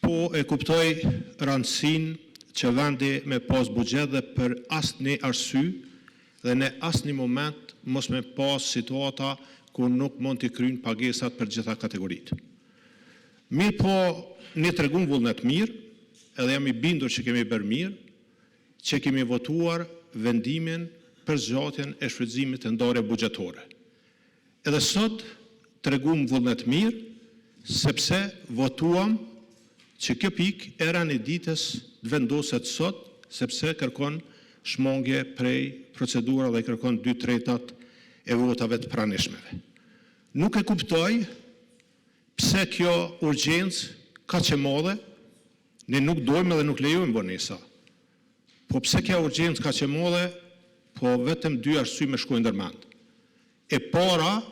Po, e kuptoj rëndësinë që vendi të ketë buxhet dhe për asnjë arsye dhe në asnjë moment të mos ketë situata kur nuk mund t'i kryejmë pagesat për të gjitha kategoritë. Mirëpo, ne treguam vullnet të mirë dhe jam i bindur që kemi bërë mirë që kemi votuar vendimin për zgjatjen e shfrytëzimit të ndarjeve buxhetore. Edhe sot treguam vullnet të mirë, sepse votuam që kjo pikë e rendit të ditës të vendoset sot, sepse kërkon shmangie prej procedurave dhe i kërkon 2/3 e votave të pranishme. Nuk e kuptoj pse kjo urgjencë kaq e madhe? Ne nuk duam dhe nuk lejojmë vonesa. Po pse kjo urgjencë kaq e madhe? Po vetëm dy arsye më shkojnë ndër mend. E para,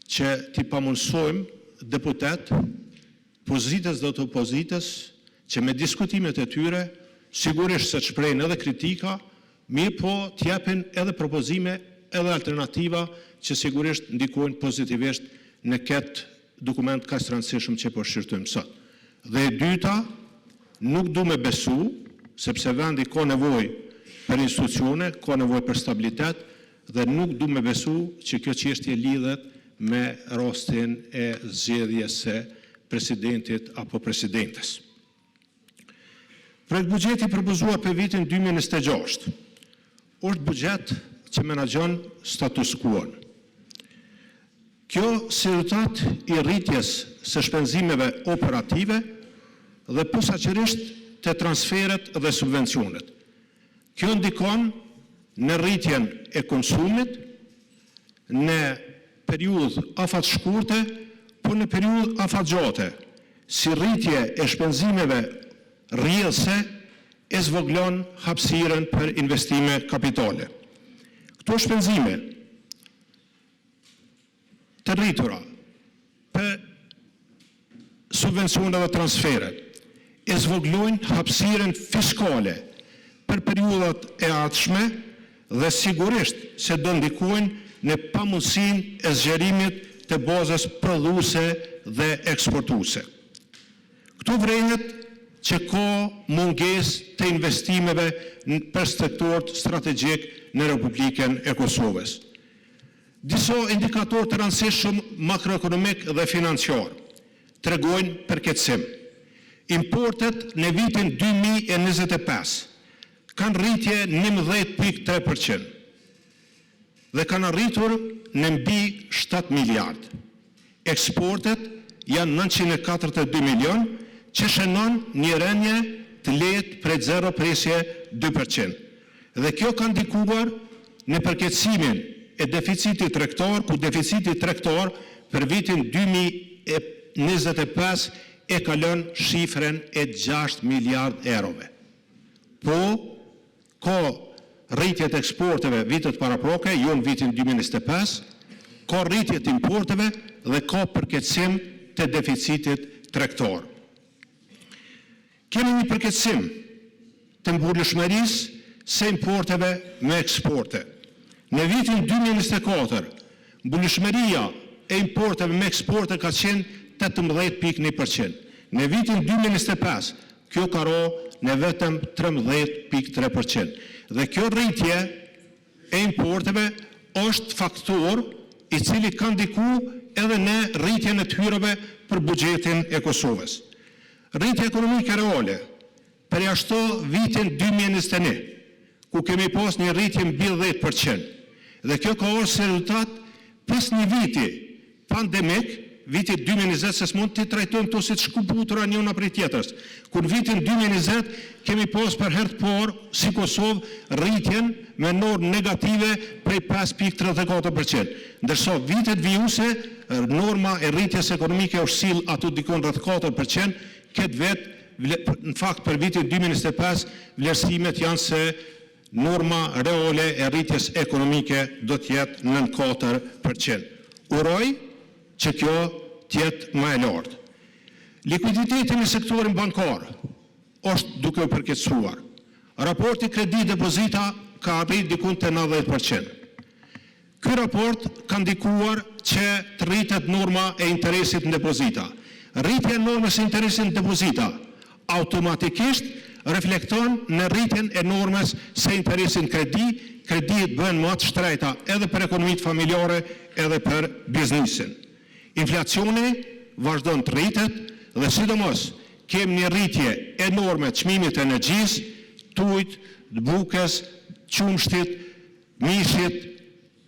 që t'i pamundësojmë deputetët e pozitës dhe të opozitës që me diskutimet e tyre, sigurisht se shprehin edhe kritika, mirëpo të japin edhe propozime, edhe alternativa që sigurisht ndikojnë pozitivisht në këtë dokument kaq të rëndësishëm që po e shqyrtojmë sot. Dhe, e dyta, nuk dua të besoj, sepse vendi ka nevojë për institucione, ka nevojë për stabilitet dhe nuk dua të besoj që kjo çështje lidhet me rastin e zgjedhjes së presidentit apo presidentes. Projektbuxheti i propozuar për vitin 2026 është buxhet që menaxhon status quo-në. Kjo si rezultat i rritjes së shpenzimeve operative dhe posaçërisht te transferet dhe subvencionet. Kjo ndikon në rritjen e konsumit në periudhë afatshkurtre, por në periudhë afatgjate si rritje e shpenzimeve rrjedhëse e zvogëlon hapësirën për investime kapitale. Këto shpenzime të rritura për subvencione dhe transfere e zvogëlojnë hapësirën fiskale për periudhat e ardhshme dhe sigurisht se do të ndikojnë në pamundësinë e zgjerimit të bazës prodhuese dhe eksportuese. Këtu vërehet që ka mungesë të investimeve për sektorët strategjikë në Republikën e Kosovës. Disa indikatorë të rëndësishëm makroekonomikë dhe financiarë tregojnë përkeqësim. Importet në vitin 2025 kanë rritje 11,3% dhe kanë arritur në mbi 7 miliardë. Eksportet janë 942 milionë, që shënon një rënie të lehtë prej 0,2%. Dhe, kjo ka ndikuar në përkeqësimin e deficitit tregtar, ku deficiti tregtar për vitin 2025 e kalon shifrën e 6 miliardë eurove. Po, ka rritje të eksporteve vitet paraprake, jo në vitin 2025, ka rritje të importeve dhe ka përkeqësim të deficitit tregtar. Kemi një përkeqësim të mbulueshmërisë së importeve me eksporte. Në vitin 2024, mbulueshmëria e importeve me eksporte ka qenë 18,1%. Në vitin 2025, kjo ka rënë në vetëm 13,3%. Dhe, kjo rritje e importeve është faktor i cili ka ndikuar edhe në rritjen e të hyrave për buxhetin e Kosovës. Rritja ekonomike reale, përjashto vitin 2021, ku kemi pasur një rritje mbi 10% dhe kjo ka ardhur si rezultat pas një viti pandemik, vitit 2020, se s'mund t'i trajtojmë këto si të shkëputura njëra prej tjetrës. Kur në vitin 2020 kemi pasur për herë të parë si Kosovë rritjen me normë negative prej 5,34%. Ndërsa, vitet vijuese norma e rritjes ekonomike është sjellë aty diku rreth 4%. Këtë vit, në fakt për vitin 2025, vlerësimet janë se norma reale e rritjes ekonomike do të jetë nën 4%. Uroj që kjo të jetë më e lartë. Likuiditeti në sektorin bankar është duke u përkeqësuar. Raporti kredi-depozita ka arritur diku te 90%. Ky raport ka ndikuar që të rritet norma e interesit në depozita. Rritja e normës së interesit në depozita automatikisht reflekton në rritjen e normës së interesit në kredi, kreditë bëhen më të shtrenjta edhe për ekonomitë familjare, edhe për biznesin. Inflacioni vazhdon të rritet dhe sidomos kemi një rritje enorme të çmimit të energjisë, të ujit, të bukës, qumështit, mishit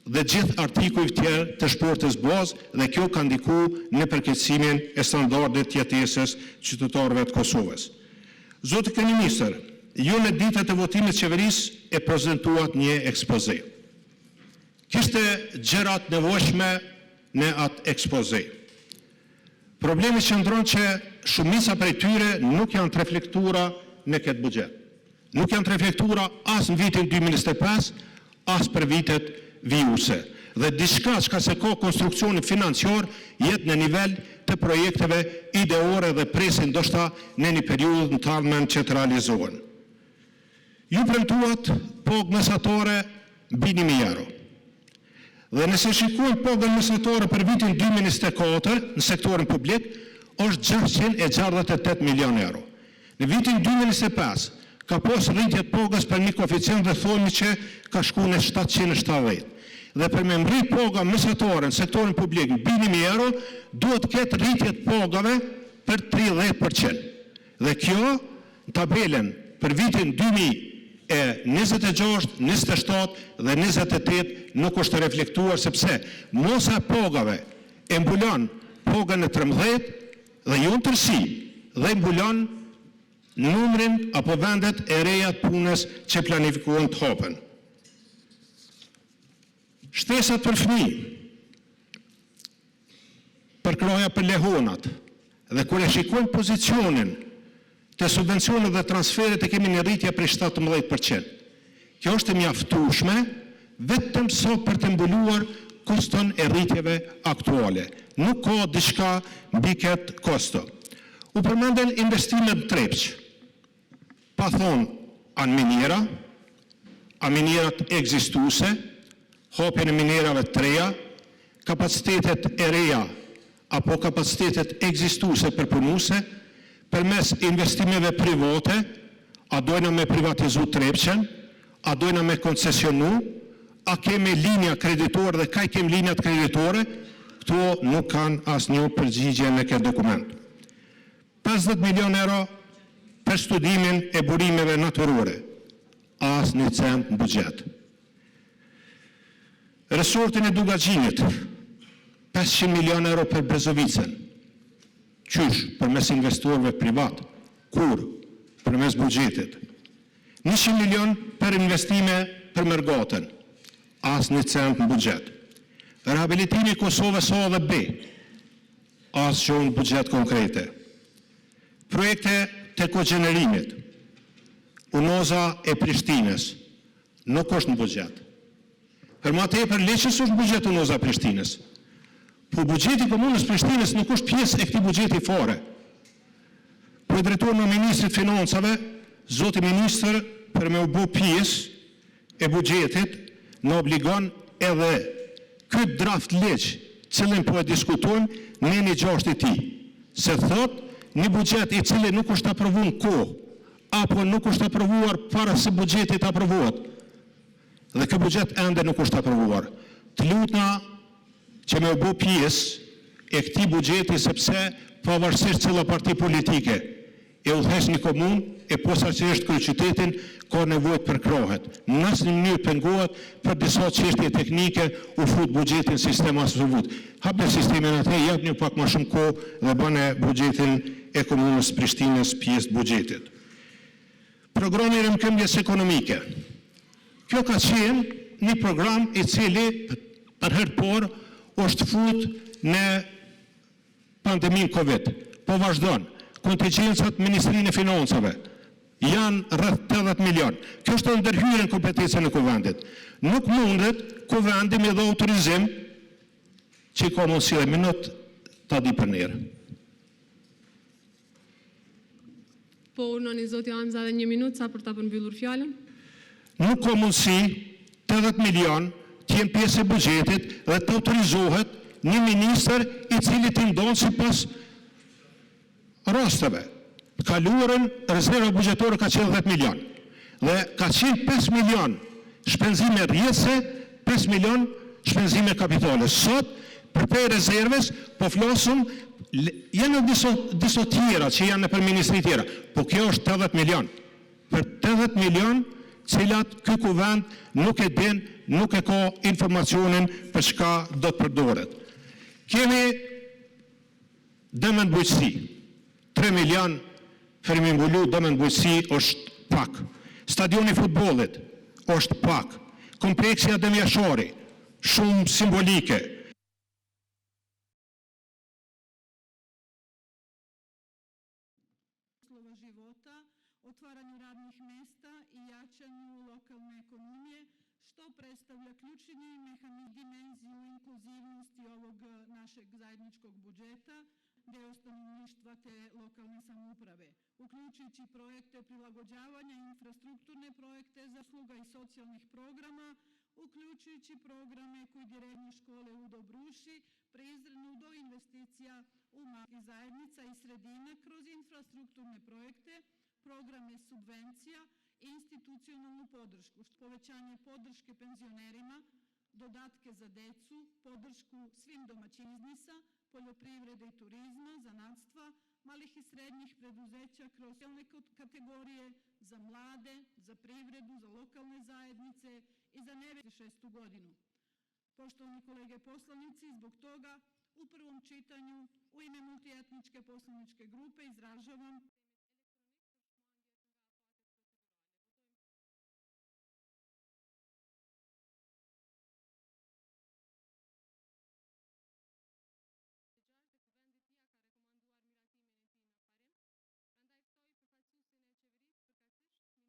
dhe të gjithë artikujve të tjerë të shportës bazë dhe kjo ka ndikuar në përkeqësimin e standardit të jetesës së qytetarëve të Kosovës. Zoti kryeministër, Ju në ditët e votimit të Qeverisë e prezantuat një ekspoze. Kishte gjëra të nevojshme në atë ekspoze. Problemi qëndron që shumica prej tyre nuk janë të reflektuara në këtë buxhet. Nuk janë të reflektuara as në vitin 2025, as për vitet vijuese. Dhe, diçka çka s'e ka konstruksionin financiar jetë në nivel të projekteve ideore dhe presin ndoshta në një periudhë në të ardhmen që të realizohen. Ju premtuat pagë mesatare mbi 1 000 euro. Dhe, nëse e shikojmë pagën mesatare për vitin 2024 në sektorin publik është 668 milionë euro. Në vitin 2025 ka pasur rritje të pagës për një koeficient dhe themi që ka shkuar në 770. Dhe, për të mbërritur paga mesatare në sektorin publik mbi 1 000 euro, duhet të ketë rritje të pagave për 30%. Dhe, kjo në tabelën për vitin 2026, 27 dhe 28 nuk është e reflektuar, sepse masa e pagave e mbulon pagën e 13-të dhe jo në tërësi, dhe e mbulon numrin apo vendet e reja të punës që planifikohen të hapen. Shtesat për fëmijë, përkrahja për lehonat dhe kur e shikojmë pozicionin te subvencionet dhe transferet e kemi një rritje prej 17%. Kjo është e mjaftueshme vetëm sa për të mbuluar koston e rritjeve aktuale. Nuk ka diçka mbi këtë kosto. U përmendën investimet në Trepçë, pa thënë a në miniera, a minierat ekzistuese, hapjen e minierave të reja, kapacitetet e reja apo kapacitetet ekzistuese përpunuese, përmes investimeve private. A duam ne ta privatizojmë Trepçën? A duam ta koncesionojmë? A kemi linja kreditore dhe kah i kemi linjat kreditore? Këto nuk kanë asnjë përgjigje në këtë dokument. 50 milionë euro për studimin e burimeve natyrore, asnjë cent në buxhet. Resortin e Dukagjinit, 500 milionë euro për Brezovicën. Qysh? Përmes investitorëve privatë. Kur? Përmes buxhetit. 100 milionë për investime për mërgatën. Asnjë cent në buxhet. Rehabilitimi i Kosovës A dhe B, asgjë në buxhet konkrete. Projekte të kogjenerimit, Unaza e Prishtinës nuk është në buxhet. Për më tepër, le që s'është në buxhet Unaza e Prishtinës, po buxheti i Komunës së Prishtinës nuk është pjesë e këtij buxheti fare. Po i drejtohem ministrit të Financave, zoti ministër, për t'u bërë pjesë e buxhetit na obligon edhe ky draft-ligj të cilin po e diskutojmë, neni 6 i tij. Se thotë, një buxhet i cili nuk është aprovuar në kohë, apo nuk është aprovuar para se buxheti të aprovohet, dhe ky buxhet ende nuk është aprovuar. Të lutem që të bëhet pjesë e këtij buxheti, sepse pavarësisht cila parti politike e udhëheq një komunë, e posaçërisht kryeqytetin, ka nevojë të përkrahet. Në asnjë mënyrë të pengohet për disa çështje teknike, u fut buxheti në sistem, a s'u fut. Hapeni sistemin atëherë, jepni pak më shumë kohë dhe bëjeni buxhetin e Komunës së Prishtinës pjesë të buxhetit. Programi i Rimëkëmbjes Ekonomike. Kjo ka qenë një program i cili për herë të parë është futur në pandeminë Covid. Po vazhdon. Kontigjencat në Ministrinë e Financave janë rreth 80 milionë. Kjo është edhe ndërhyrje në kompetencën e Kuvendit. Nuk mundet Kuvendi të japë autorizim që ka mundësi edhe një minutë, ta di për. Po, urdhëroni zoti Hamza, edhe një minutë sa për ta përmbyllur fjalën. Nuk ka mundësi 80 milionë të jenë pjesë e buxhetit dhe të autorizohet një ministër, i cili t'i ndajë sipas... rasteve. Në të kaluarën rezerva buxhetore ka qenë 10 milionë dhe ka qenë 5 milionë shpenzime rrjedhëse, 5 milionë shpenzime kapitale. Sot, përtej rezervës, po flasim, janë edhe disa të tjera që janë nëpër ministri të tjera, po kjo është 80 milionë. Për 80 milionë, të cilat ky Kuvend nuk e di, nuk e ka informacionin për çka do të përdoret. Kemi dëme në bujqësi. 3 milionë për t'i mbuluar dëmet në bujqësi është pak. Stadiumi i futbollit është pak. Kompleksi “Adem Jashari”, shumë simbolike. Uslova života, otvaranju radnih mesta i jačanju lokalne ekonomije, što predstavlja ključni dimenziju inkluzivnosti ovog našeg zajedničkog budžeta, deo stanovništva te lokalne samouprave, uključujući projekte prilagođavanja infrastrukturne projekte za usluga i socijalnih programa, uključujući programe koji direktno škole u Dobruši, Prizrenu do investicija u zajednica i sredina kroz infrastrukturne projekte, programe subvencija i institucionalnu podršku, povećanje podrške penzionerima, dodatke za decu, podršku svim domaćinstvima, poljoprivrede i turizma, zanatstva, malih i srednjih preduzeća kroz socijalne kategorije, za mlade, za privredu, za lokalne zajednice i za 2026. godinu. Poštovani kolege poslanici, zbog toga u prvom čitanju u ime multietničke poslaničke grupe izražavam